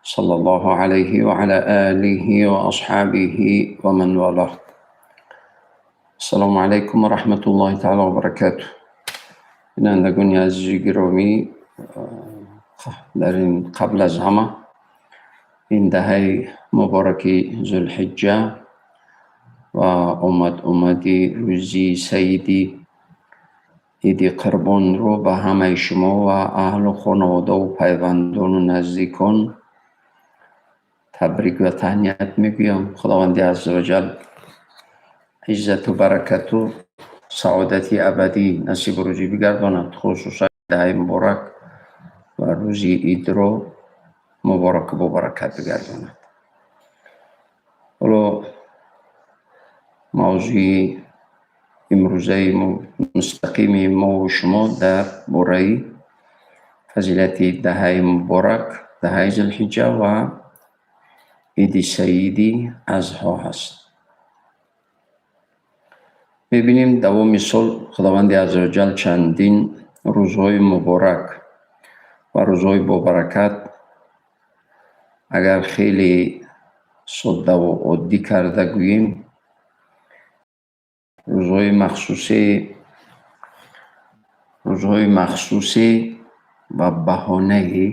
صلى الله عليه وعلى آله وأصحابه ومن والاه. السلام عليكم ورحمة الله تعالى وبركاته. Бинандагони азизи гиромӣ, дар ин қабл аз ҳама ин даҳаи мубораки Зулҳиҷҷа ва омад-омади рӯзи саиди Иди Қурбонро ба ҳамаи шумо ва аҳлу хонаводаву пайвандону наздикон табрик ва таҳният мегӯям. Худованди азза ва ҷал иззату баракату саодати абадӣ насибу рӯзӣ бигардонад, хусусан даҳаи муборак ва рӯзи идро мубораку бобаракат бигардонад. Ҳоло мавзӯи имрӯзаи мустақими мову шумо дар бораи фазилати даҳаи муборак, даҳаи Зулҳиҷҷа ва Иди Саиди Азҳо ҳаст. Мебинем, давоми сол Худованди азза ва ҷал чандин рӯзҳои муборак ва рӯзҳои бобаракат, агар хеле соддаву оддӣ карда гӯем, рӯзҳои махсусе ва баҳонаи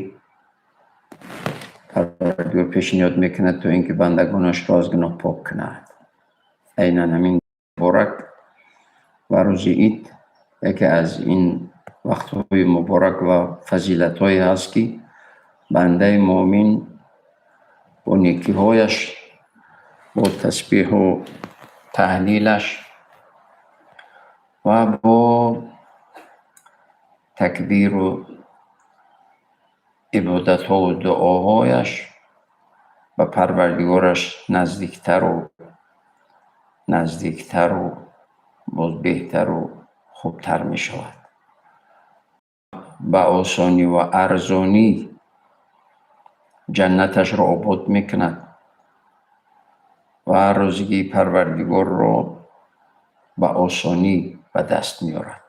Парвардигор пешниҳод мекунад, то ин ки бандагонашро аз гуноҳ пок кунад. Айнан ҳамин муборак ва рӯзи ид яке аз ин вақтҳои муборак ва фазилатҳое ҳаст, ки бандаи муъмин бо некиҳояш, бо тасбеҳу таҳлилаш ва бо такбиру ибодатҳову дуоҳояш ба Парвардигораш наздиктару наздиктару боз беҳтару хубтар мешавад. Ба осонӣ ва арзонӣ ҷаннаташро обод мекунад ва розигии Парвардигорро ба осонӣ ба даст меорад.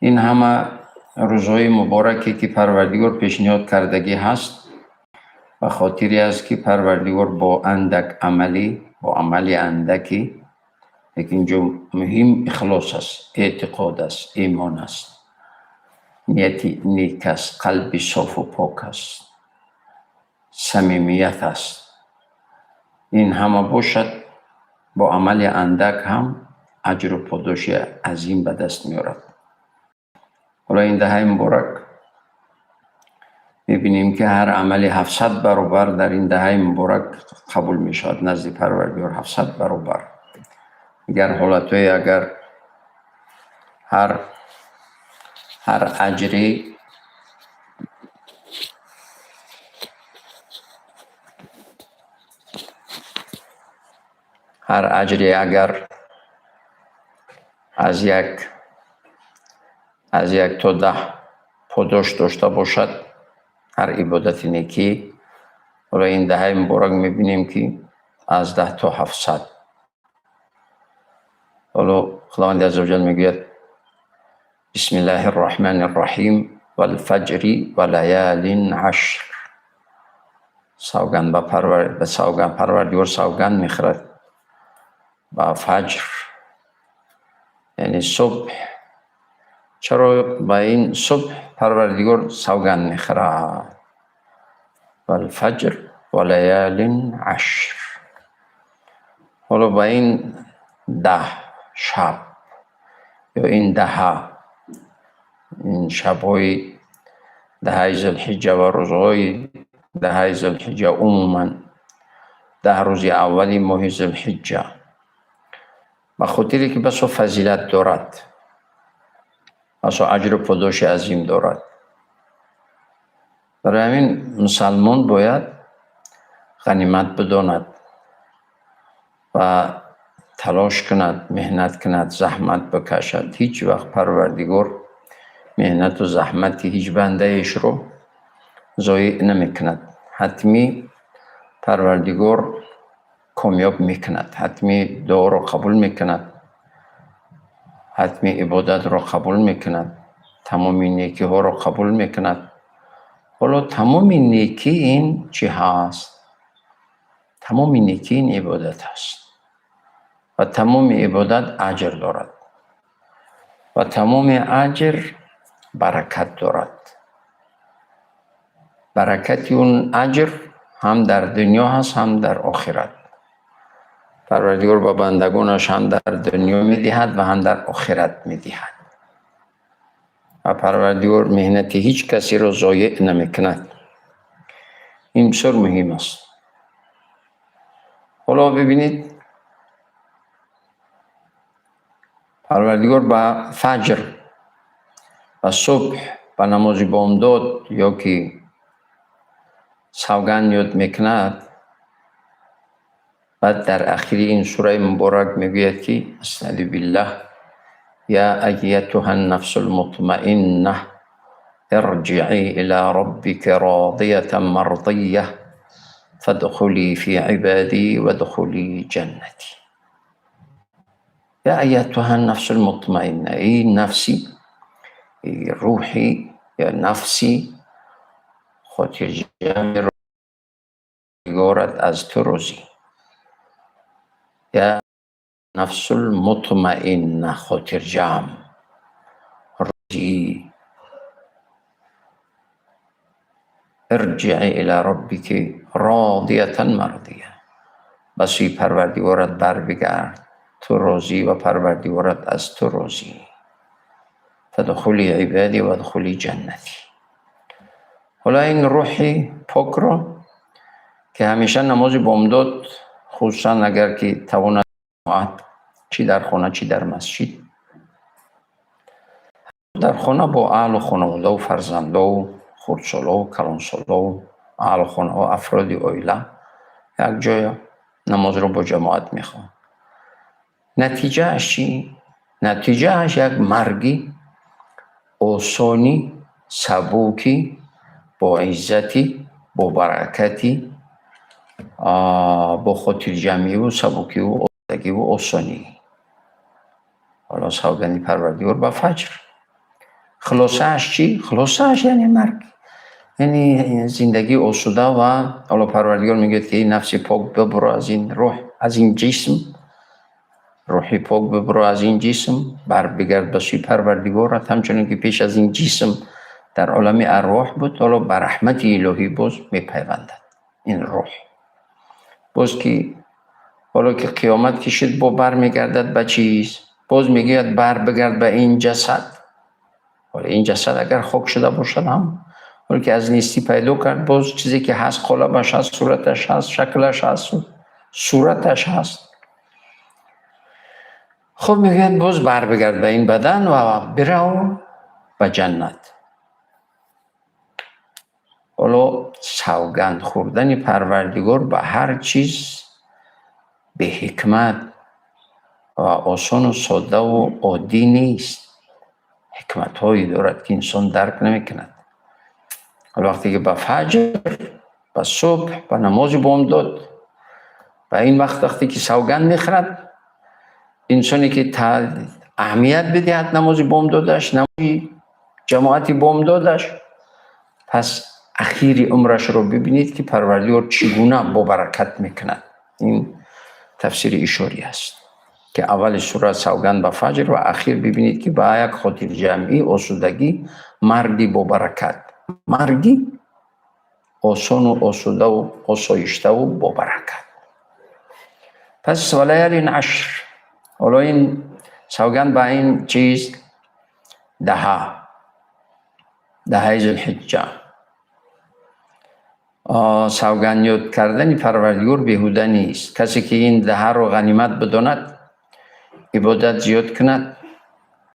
Ин ҳама рӯзҳои мубораке, ки Парвардигор пешниҳод кардагӣ ҳаст, ба хотире аст, ки Парвардигор бо андак амалӣ, бо амали андаки, лекин инҷо муҳим ихлос аст, эътиқод аст, имон аст, нияти нек аст, қалби софу пок аст, самимият аст. Ин ҳама бошад, бо амали андак ҳам аҷру подоши азим ба даст меорад. Ҳоло ин даҳаи муборак мебинем, ки ҳар амали 700 баробар дар ин даҳаи муборак қабул мешавад назди Парвардигор, 700 баробар. Дигар ҳолатҳое, агар ҳар аҷре агар аз 1 то 10 подош дошта бошад ҳар ибодати некӣ, ҳоло ин даҳаи муборак мебинем, ки аз 10 то 700. Ҳоло Худованди азза ва ҷал мегӯяд: بسم الله الرحمن الرحيم، والفجر وليال عشر. Савганд ба савганд, Парвардигор савганд мехӯрад ба фаҷр, яъне субҳ. Чаро ба ин субҳ Парвардигор савганд мехӯрад? والفجر وليال عشر. Ҳоло ба ин 10 шаб ё ин даҳа, ин шабҳои даҳаи Зулҳиҷҷа ва рӯзҳои даҳаи Зулҳиҷҷа, умуман 10 рӯзи аввали моҳи Зулҳиҷҷа, ба хотире ки басо фазилат дорад, басо аҷру подоши азим дорад, барои ҳамин мусалмон бояд ғанимат бидонад ва талош кунад, меҳнат кунад, заҳмат бикашад. Ҳеҷ вақт Парвардигор меҳнату заҳмати ҳеҷ бандаешро зоеъ намекунад. Ҳатмӣ Парвардигор комёб мекунад, ҳатмӣ дуоро қабул мекунад, ҳатмӣ ибодатро қабул мекунад, тамоми некиҳоро қабул мекунад. Ҳоло тамоми некӣ ин чӣ ҳаст? Тамоми некӣ ин ибодат аст ва тамоми ибодат аҷр дорад ва тамоми аҷр баракат дорад. Баракати он аҷр ҳам дар дунё ҳаст, ҳам дар охират. Парвардигор ба бандагонаш ҳам дар дунё медиҳад ва ҳам дар охират медиҳад. Ва Парвардигор меҳнати ҳеҷ касеро зоеъ намекунад. Ин бисёр муҳим аст. Ҳоло бибинед, Парвардигор ба фаҷр, ба субҳ, ба намози бомдод ё ки савганд ёд мекунад, баъд дар ахири ин сураи муборак мегӯяд ки астаъизу биллаҳ я айятуҳа нафсул мутмаинна ирҷиӣ ила роббики родиятан мардия фадхулӣ фи ибадӣ вадхулӣ ҷаннатӣ. Я айятуҳа нафсул мутмаинна, эй нафси, эй рӯҳи ё нафси хотирҷамъи Парвардигорат аз ту розӣ. Я нафсул мутмаинна, хотирҷамъ, розӣ. Ирҷиӣ ила роббики родиятан мардия, ба сӯи Парвардигорат барбигард, ту розӣ ва Парвардигорат аз ту розӣ. Фадхули ибадӣ вадхули ҷаннатӣ. Ҳоло ин рӯҳи покро ки ҳамеша намози бомдод, хусусан агар ки тавонад, чӣ дар хона, чӣ дар масҷид, дар хона бо аҳлу хонаводаву фарзандову хурдсолову калонсолову аҳлу хонаҳо, афроди оила якҷоя намозро бо ҷамоат мехонад. Натиҷааш чӣ? Натиҷааш як марги осони, сабуки, бо иззати, бо баракати, бо хотирҷамъиву сабукиву осудагиву осонӣ. Ҳоло савганди Парвардигор ба фаҷр. Хулосааш чӣ? Хулосааш яъне марг, яъне зиндагии осуда. Ва ҳоло Парвардигор мегӯяд ки эй нафси пок, бибуро аз ин рӯҳ, аз ин ҷисм, рӯҳи пок бибуро аз ин ҷисм, барбигард ба сӯи Парвардигорат, ҳамчунон ки пеш аз ин ҷисм дар олами арвоҳ буд, ҳоло ба раҳмати илоҳӣ боз мепайвандад ин рӯҳ. Боз ки ҳоло ки қиёмат ки шуд, бо бармегардад ба чиз, боз мегӯяд барбигард ба ин ҷасад. Ҳоло ин ҷасад агар хок шуда бошад ҳам, ҳоло ки аз нестӣ пайдо кард, боз чизе ки ҳаст, қолабаш ҳаст, сураташ ҳаст, шаклаш ҳаст, сураташ ҳаст. Хуб, мегӯяд боз барбигард ба ин бадан ва бирав ба ҷаннат. Ҳоло савганд хӯрдани Парвардигор ба ҳар чиз беҳикмат ва осону соддаву оддӣ нест. Ҳикматҳое дорад ки инсон дарк намекунад. Ҳоло вақте ки ба фаҷр, ба субҳ, ба намози бомдод, ба ин вақт вақте ки савганд мехӯрад, инсоне ки аҳамият бидиҳад намози бомдодаш, намози ҷамоати бомдодаш, пас ахири умрашро бибинед ки Парвардигор чӣ гуна бобаракат мекунад. Ин тафсири ишорӣ аст ки аввали сура савганд ба фаҷр ва ахир бибинед ки ба як хотирҷамъӣ, осудагӣ, марги бобаракат, марги осону осудаву осоиштаву бобаракат. Пас валаялин ашр, ҳоло ин савганд ба ин чиз даҳа, даҳаи Зулҳиҷҷа. Савганд ёд кардани Парвардигор беҳуда нест. Касе ки ин даҳаро ғанимат бидонад, ибодат зиёд кунад.